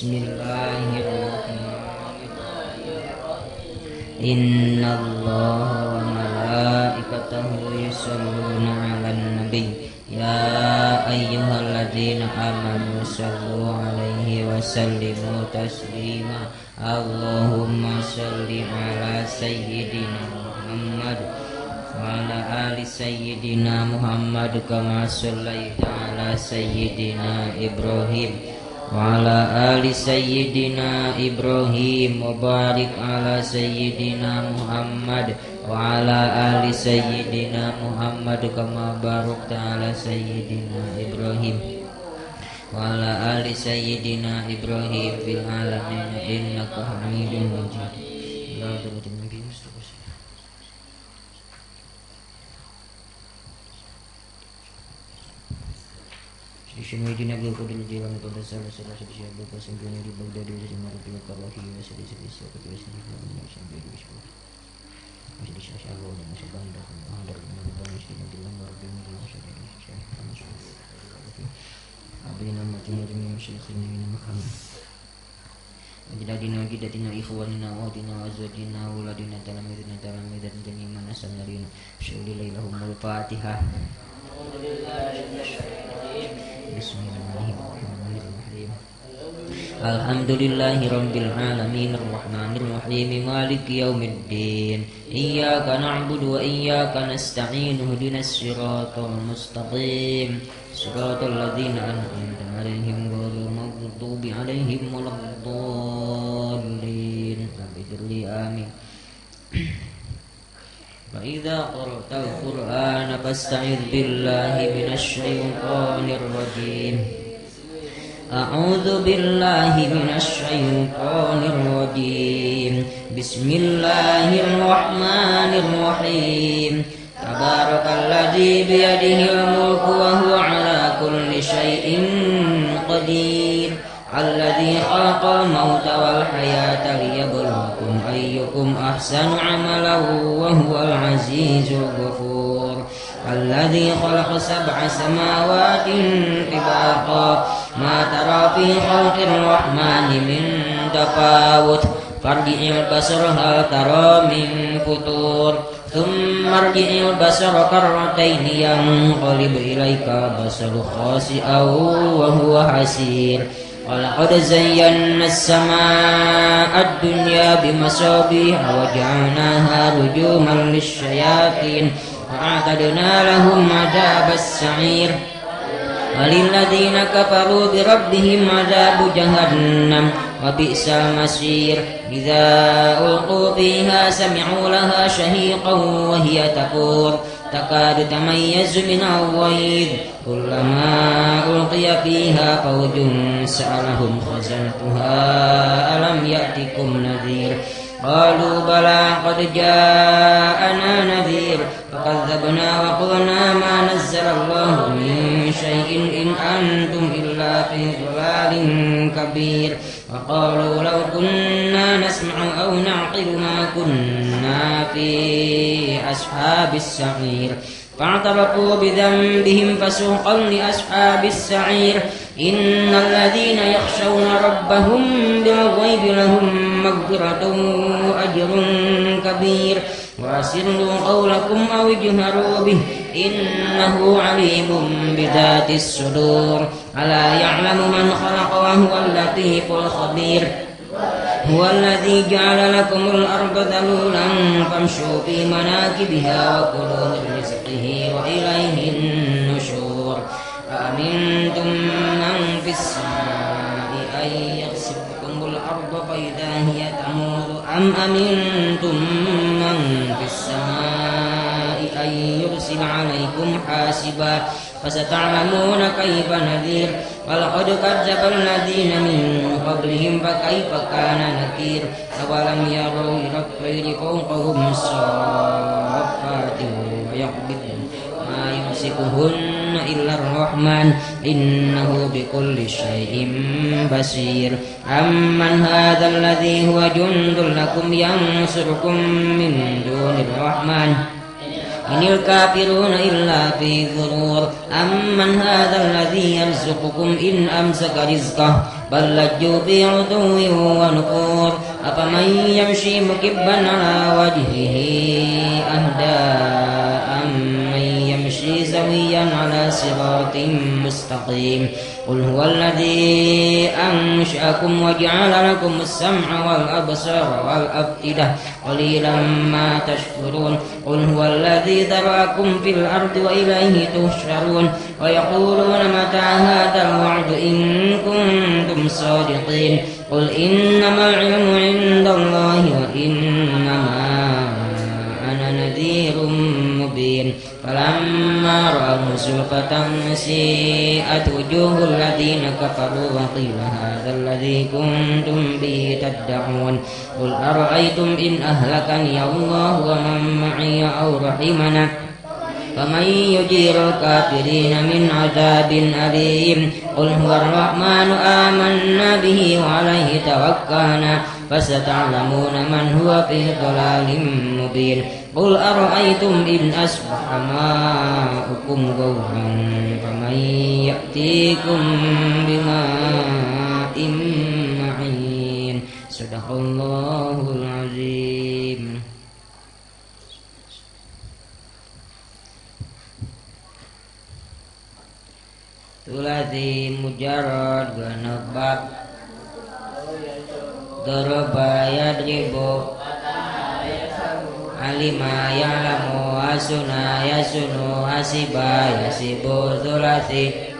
Bismillahirrahmanirrahim. Innallaha wa malaikatahu yusholluna 'alan nabi. Ya ayyuhalladzina amanu shallu 'alaihi wa sallimu taslima. Allahumma shalli 'ala sayyidina Muhammad wa ala ali sayyidina Muhammad kama shallaita 'ala sayyidina Ibrahim wa ala ali sayyidina Ibrahim wa barik 'ala sayyidina Muhammad wa ala ali sayyidina Muhammad kama barakta 'ala sayyidina Ibrahim wa ala ali sayyidina Ibrahim fil alamin innaka Hamidum Majid. أجدادنا وجدتنا إخواننا وأخواتنا وأزواجنا وأولادنا تلاميذنا تلاميذنا جميع من أسلم لنا لهم الفاتحة. بسم الله الرحمن الرحيم. الحمد لله رب العالمين الرحمن الرحيم مالك يوم الدين إياك نعبد وإياك نستعين اهدنا الصراط المستقيم صراط الذين أنعمت عليهم غير المغضوب عليهم ولا الضالين. آمين. فإذا قرأت القرآن فاستعذ بالله من الشيطان الرجيم. أعوذ بالله من الشيطان الرجيم. بسم الله الرحمن الرحيم. تبارك الذي بيده الملك وهو على كل شيء قدير. الذي خلق الموت والحياة ليبلوكم أيكم أحسن عملا وهو العزيز الغفور. الذي خلق 7 سماوات طباقا ما ترى في خلق الرحمن من تفاوت فارجع البصر هل ترى من فطور ثم ارجع البصر كرتين ينقلب إليك البصر خاسئا وهو حسير. ولقد زينا السماء الدنيا بمصابيح وجعلناها رجوما للشياطين وأعتدنا لهم عذاب السعير. وللذين كفروا بربهم عذاب جهنم وبئس المصير. إذا ألقوا فيها سمعوا لها شهيقا وهي تفور تكاد تميز من الغيظ. كلما ألقي فيها فوج سألهم خزنتها ألم يأتكم نذير قالوا بلى قد جاءنا نذير فكذبنا وقلنا ما نزل الله من شيء إن أنتم إلا في ضلال كبير. وقالوا لو كنا نسمع أو نعقل ما كنا في أصحاب السعير. فاعترفوا بذنبهم فسوقا لأصحاب السعير. إن الذين يخشون ربهم بالغيب لهم مغفرة وأجر كبير. وأسروا قولكم أو اجهروا به إنه عليم بذات الصدور. ألا يعلم من خلق وهو اللطيف الخبير. هو الذي جعل لكم الأرض ذلولا فامشوا في مناكبها وكلوا من رزقه وإليه النشور. أأمنتم من في السماء أن يخسف بكم الأرض فإذا هي تمور أم أمنتم من في السماء أن يرسل عليكم حاسبا فستعلمون كيف نذير. ولقد كذب الذين من قبلهم فكيف كان نكير. أولم يروا إلى الطير فوقهم صافات ويقبضن ما يمسكهن إلا الرحمن إنه بكل شيء بصير. أمن هذا الذي هو جند لكم ينصركم من دون الرحمن إن الكافرون إلا في غرور. أمن هذا الذي يرزقكم إن أمسك رزقه بل لجوا في عتو ونفور أفمن يمشي مكبا على وجهه أهدى أمن يمشي سويا على صراط مستقيم قل هو الذي أنشأكم وجعل لكم السمع والأبصار والأفئدة قليلا ما تشكرون قل هو الذي ذرأكم في الأرض وإليه تحشرون ويقولون متى هذا الوعد إن كنتم صادقين قل إنما العلم عند الله وإنما أنا نذير مبين فلما رأوه زلفة سيئت وجوه الذين كفروا وقيل هذا الذي كنتم به تدعون قل أرأيتم إن أهلكني الله ومن معي أو رحمنا فمن يجير الكافرين من عذاب أليم قل هو الرحمن آمنا به وعليه توكلنا فستعلمون من هو في ضلال مبين قل أرأيتم إن أصبح ماؤكم غورا فمن يأتيكم بماء معين صدق الله العظيم. Tulasi mujarad genep bab doroba yadribu alima ya'lamu asuna yasunu hasiba yasibu tulasi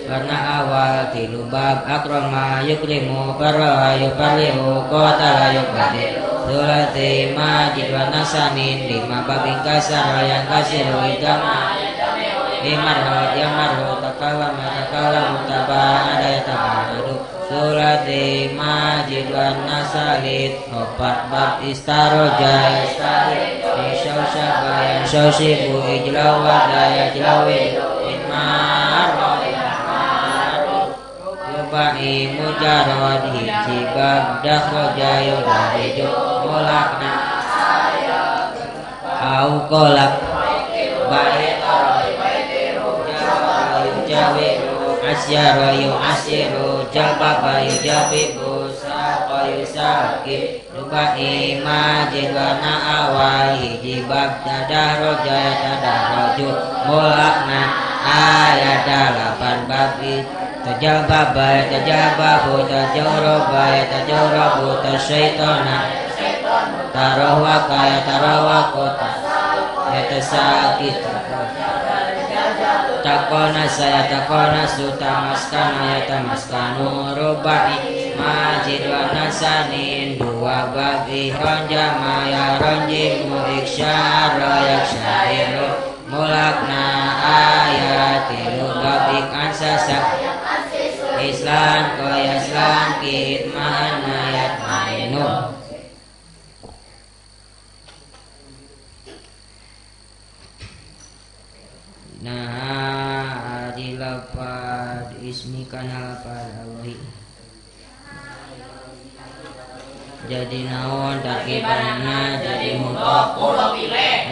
warna awal tilu bab akrama yukrimu barra yubarrihu qatala yuqatil tulasi majid warna sanin lima bab ingkasara yang kasiru idama imarho yamarho takalama takalamu taba'ada yataba'adu sulati majid wan nasalit opat bab istaroja istarid isyausyaba yansyausibu ijlawada yajlawid imarho yubai mujarad hiji bab dakhroja yudahiju mulakna au kolak baik jawiru asyara yu'asyiru jalbaba yujabibu saqa yusaqib rubai majid warna awal hiji bab tadaroja tadaraju mulakna ayat dalapan babi tajalbaba tajalbabu tajawroba tajawrabu tasyaitona tarawaka tarawakota yatasakit takona saya takona sutamaskana ya tamaskanu rubai majid wa nasanin dua babi ronjama ya ronjimu iksyara yaksyairu mulakna ayatilu babi ansasa islan koya islan kitmana yatmainu. Nah dilapad ismi kana lapad Allahi jadi naon takibanna jadi mudhof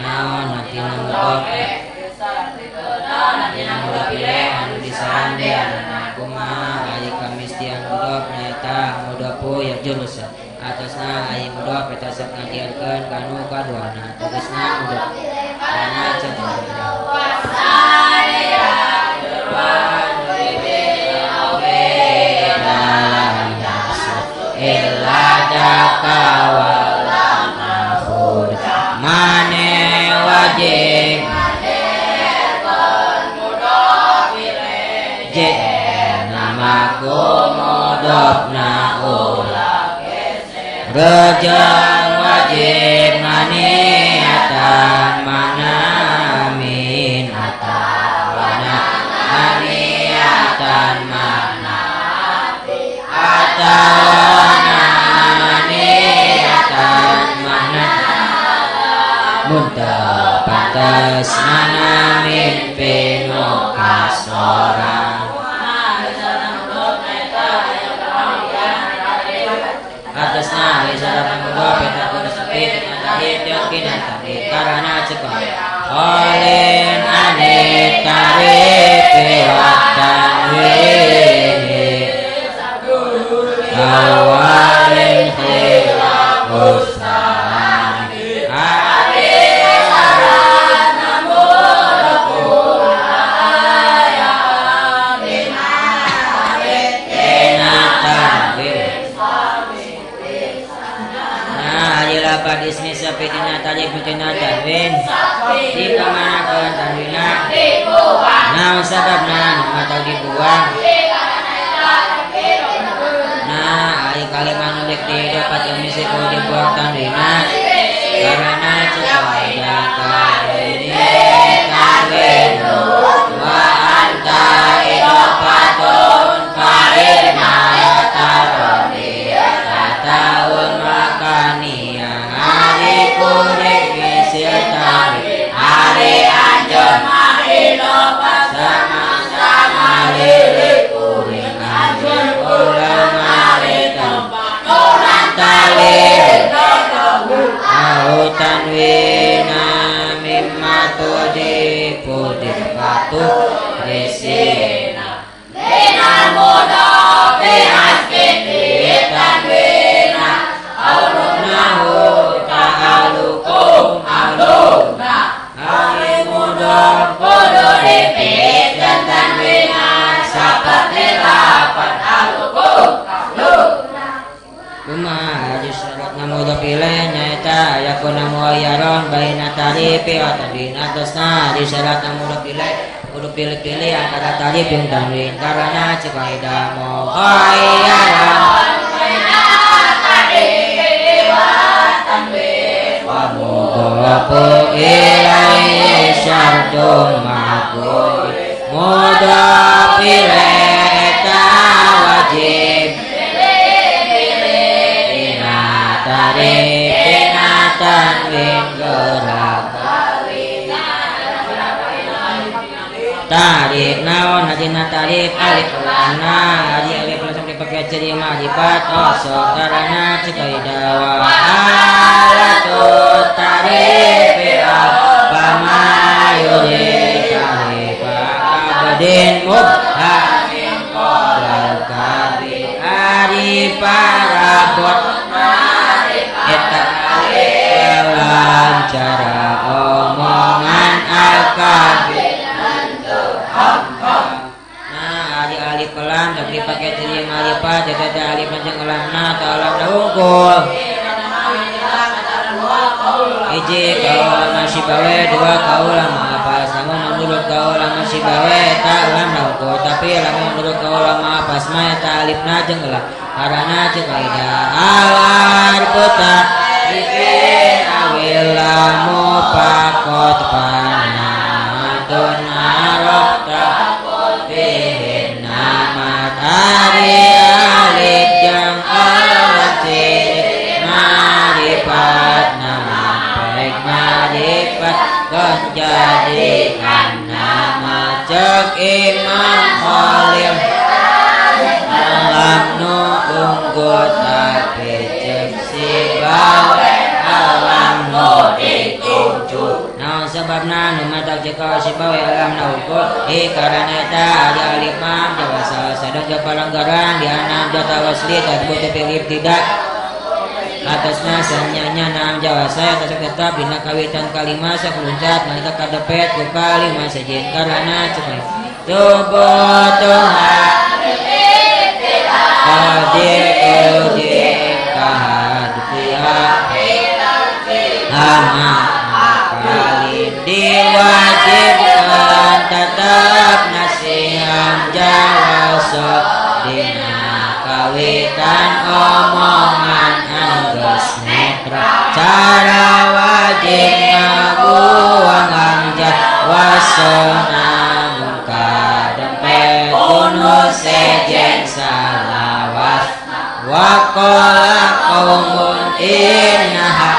naon natina mudhof natina mudhof ilaih anu disarandeanna kumaha ari kamistian mudhof nyaeta mudhofu yarjurusa atasna ari mudhof eta sok ngajiarkeun kanu kaduana tegasna mudhof kana cenah mane wajib je namaku mudhofna ulah rejang wajib maniatan mana min atawana maniatan mana atawana maniatan mana muntah pantas mana mimpi nu kasorang atasna isyarat mudhof eta kudu sepi tahid yakin tahid karana cekon olin ane tarifi wa tanwini Naon sababna nu matak dibuang? Nah, ari kalimat nu dek didapat misi ku dibuang tanwinna karena cekaidah ini tanwin wa anta idofatun fa'ilna taroni ataun makania ari kuring misil tanwin ari anjeun sama-sama lirik kuring anjeun ulah maritem talih au tanwina mimma tudiku dibatu disina minal mudafi hasbi tanwina aurunahu ta'alukum aluna ari mudaf kudu dipikeun tanwina saperti lapan alukum aluna. Kumaha syaratna mudhaf ilaih nyaeta yakuna muayyaran baina tarifi wa tanwin atasna di syaratna mudhaf ilaih kudu pilih-pilih antara tarif jeung tanwin karena cek kaidah mukhayyaran baina tarifi wa tanwin wa mudhafu ilaihi syartun ma'qul mudhaf ilaih eta wajib dina tarif dina tanwin gerak tarif naon dina tarif alif lamna ari alif langsung dipake ciri ma'rifat osok karena cek kaidah wa alatu tarif apa mayuri tarif abadin mubhamin qolal kabi ari parabot eta dalam cara omongan al-kabir. Nah, ari alif lam tapi dipake ciri ma'rifat eta teh alif jeung lamna tolong unggul. Hiji kaula masih bawe dua kaula ma'apas namun menurut kaula masih bawe eta lam unggul tapi lamun menurut kaula ma'apas mah eta alifna jeung lam karena cek kaidah al-arfuta awil lamu pakot panatun arafta bihin namat ari alif jeung alam ciri marifat nama pek marifat gon jadikan nama cek Imam Khalil alam nu unggul tapi cek si bawe alam nu dituju. Naon sababna nu matak cek si bawe alam nu unggul karena eta ari alif mam jawasa sadang palanggaran di anam jata wasli tadbutu fil ibtida atasna sanyanya naam jawasa eta tetap dina kawitan kalima sakuluncat nalika kadepet ku kalima sejen karena cek tubutuha qadir kahadfiha hama kali diwajibkan tetap nasihat jawasa dina kawitan omongan anggeus netra cara wajib ngabuang hamzah wasona mun kadempet kuno sejen salawat wa qala qaumun innaha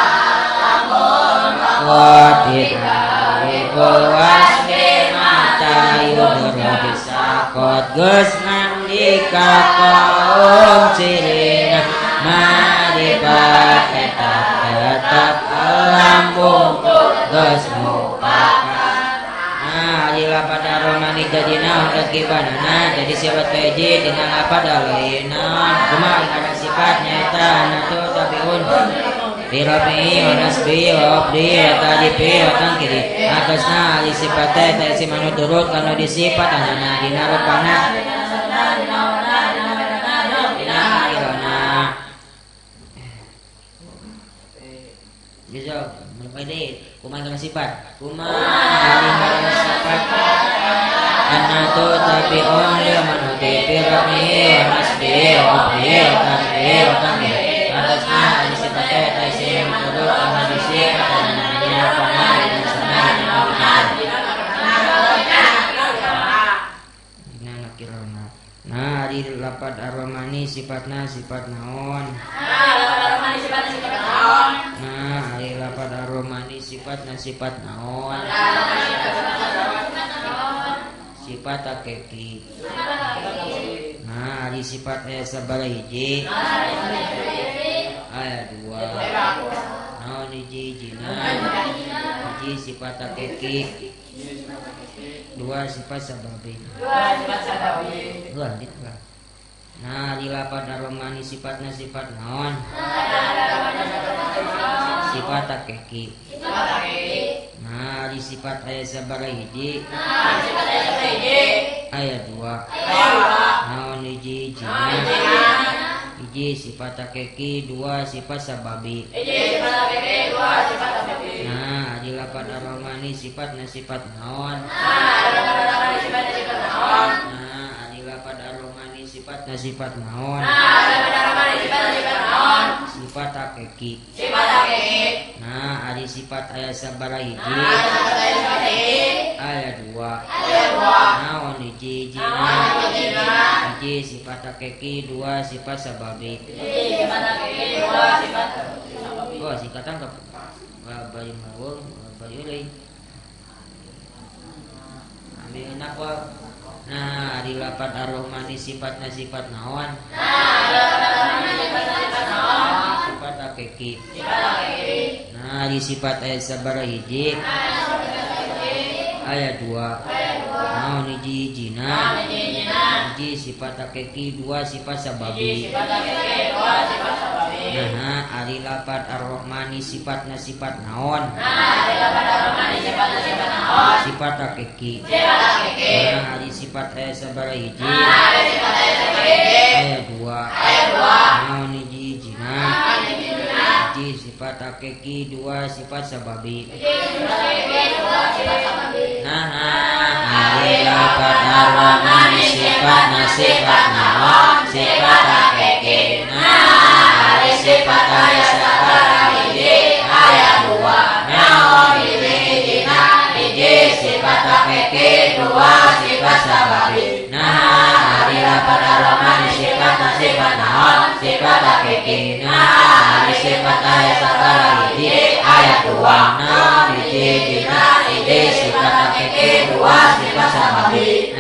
qadirul wasmi mata yudra bisaqat geus nandika kaum cirina marifat eta tetep alam bungkul geus mupakat. Nah, ari lapada romani jadi naon terkibanana jadi sifat kahiji dina lapada lain naon kumaha ngaran sifat nyaeta anatu tabiun Birafi'i wa nasbi wa wafdi wa talifi wa tangkiri atasna ari sifat teh eta isim anu turut kana disipatanana dina rupana dina akhirana. Bisa mulai deui kumaha ngaran sifat kumaha ari ngaran sifat Sanatu tabi'un lil manuti fi raf'ihi wa nasbihi wa khafdihi wa tasbihi wa tanwihi. Atasna ari sifat eta isim menurut al-hadisi katana dina sana dina nakirona. Nah ari lapad ar-Rahmani sifatna sifat naon? Nah ari lapad ar-Rahmani sifatna sifat naon? Sifat hakiki. Nah ari sifat aya sabaraha hiji? Aya dua. Naon hiji-hijina? Hiji sifat hakiki, dua sifat sababi. Dua lah. Nah ari lapad ar-Rahmani sifatna sifat naon? Sifat hakiki. Nah ari sifat aya sabaraha hiji? Aya dua. Naon hiji-hijina? Hiji sifat hakiki, dua sifat sababi. Nah ari lapad ar-Rahmani sifatna sifat naon? Nah ari lapad ar-Rahmani sifatna sifat naon? Sifat hakiki. Nah ari sifat aya sabaraha hiji? Aya dua. Naon hiji-hijina? Hiji sifat hakiki, dua sifat sababi. Oh singkatan ke bari mawung bari ulai. Ambil enak kok. Nah ari lapad ar-Rahmani sifatna sifat naon? Sifat hakiki. Nah ari sifat aya sabaraha hiji? Aya dua. Naon hiji-hijina? Hiji sifat hakiki, dua sifat sababi. Nah ari lapad ar-Rahmani sifatna sifat naon? Sifat hakiki. Nah ari sifat aya sabaraha hiji? Aya dua. Naon hiji-hijina? Hiji sifat hakiki, dua sifat sababi. Nah ari lapad ar-Rahmani sifatna sifat naon? Sifat hakiki. Nah ari sifat aya sabaraha hiji? Aya dua. Naon hiji-hijina? Hiji sifat hakiki, dua sifat sababi. Nah ari lapad ar-Rahmani sifatna sifat naon? Sifat hakiki. Nah ari sifat aya sabaraha hiji? Aya dua. Naon hiji-hijina? Hiji sifat hakiki, dua sifat sababi. Nah ari lapad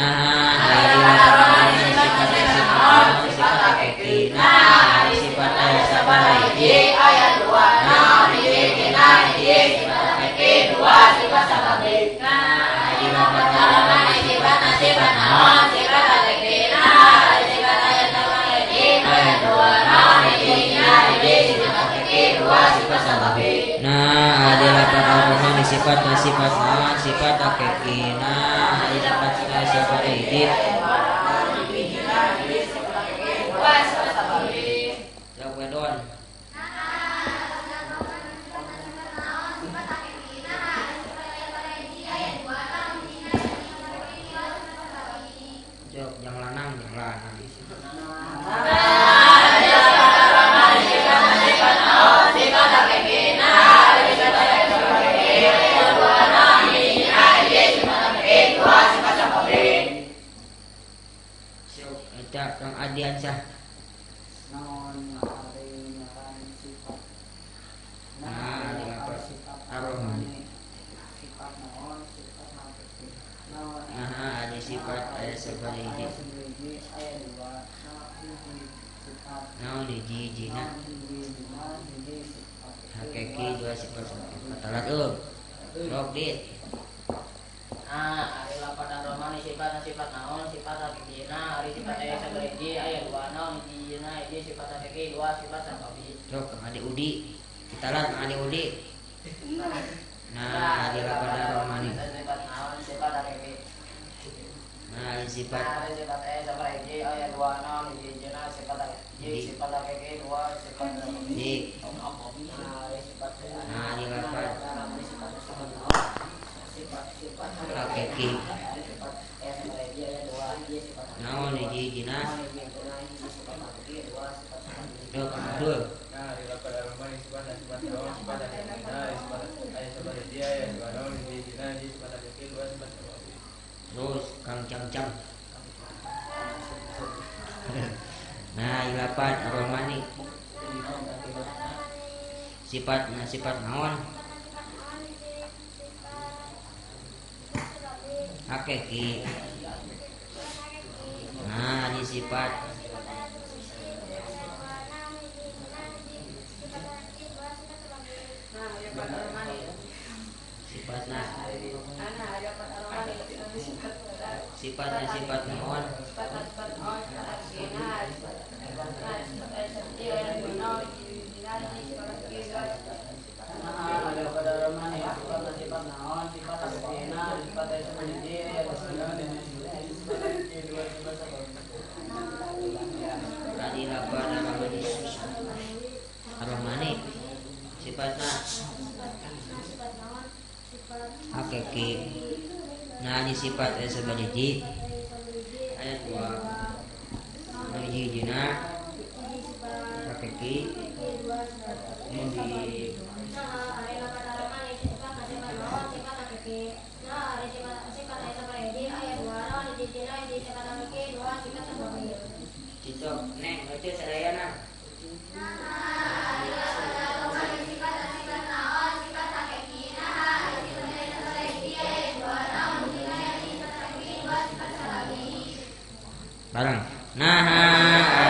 ar-Rahmani sifatna sifat naon? Sifat hakiki. Nah ari sifat aya sabaraha hiji? Aya dua. Naon hiji-hijina? Hiji sifat hakiki, dua sifat sababi. Nah ari lapad ar-Rahmani sifatna sifat naon? Sifat hakiki. Nah ari sifat aya sabaraha hiji? Aya dua. Naon hiji-hijina? Hiji sifat hakiki, dua sifat sababi. Nah ari lapad ar-Rahmani sifatna sifat naon? Sifat hakiki. Nah ari sifat aya sabaraha hiji? Sok wedon. Sok jang lanang jang lanang. Sok eta Kang Adiansyah. Naon ari ngaran sifat? Nah, ari lapad ar-Rahmani. Sifat naon? Sifat hakiki. Naon Nah, ari sifat aya sabaraha hiji? Aya dua. Naon hiji sifat? Naon hiji-hijina? Naon hiji-hijina? Hiji sifat Hakiki, dua sifat sababi. Katalat euy. Sok dit. Nah, ari lapad ar-Rahmani sifatna sifat naon? Sifat hakiki. Nah, ari sifat aya sabaraha hiji? Aya dua. Naon hiji-hijina? Hiji sifat hakiki, dua sifat sababi. Sok Kang Ade Udi. Kitalat Kang Ade Udi. Nah, ari lapad ar-Rahmani. Sifat naon? Sifat hakiki. Nah, ari sifat Nah, ari sifat aya sabaraha hiji? Aya dua. Naon hiji-hijina? Sifat hiji sifat hakiki, dua sifat sababi. Hiji. Nah, ari sifat Nah, ari lapad sifat naon? Sifat Hakiki. Naon hiji-hijina? Dok Abdul. Terus Kang Cang-Cang. Nah, ilapan Ar-Rahmani. Sifat nah sifat naon? Hakiki. Nah, ini sifat. Sifatna. Sifatna sifat naon? Tadi lapan Ar-Rahmani. Ar-Rahmani sifatna hakiki. Nah, ini sifat aya sabaraha ayat 2. Nah, hiji-hijina hakiki mun di Cicok, neng, baca sadayana. Bareng. Nah,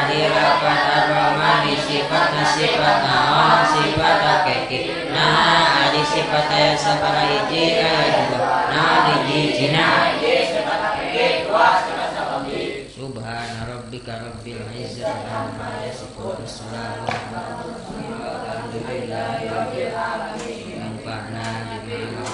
ari lapan Ar-Rahmani sifat sifat naon sifat hakiki. Nah, ari sifat aya sabaraha hiji aya dua. Naon hiji-hijina? Subhana rabbika rabbil izzati amma yasifun. Wassalamun alhamdulillahi rabbil alamin. Anfa'na bima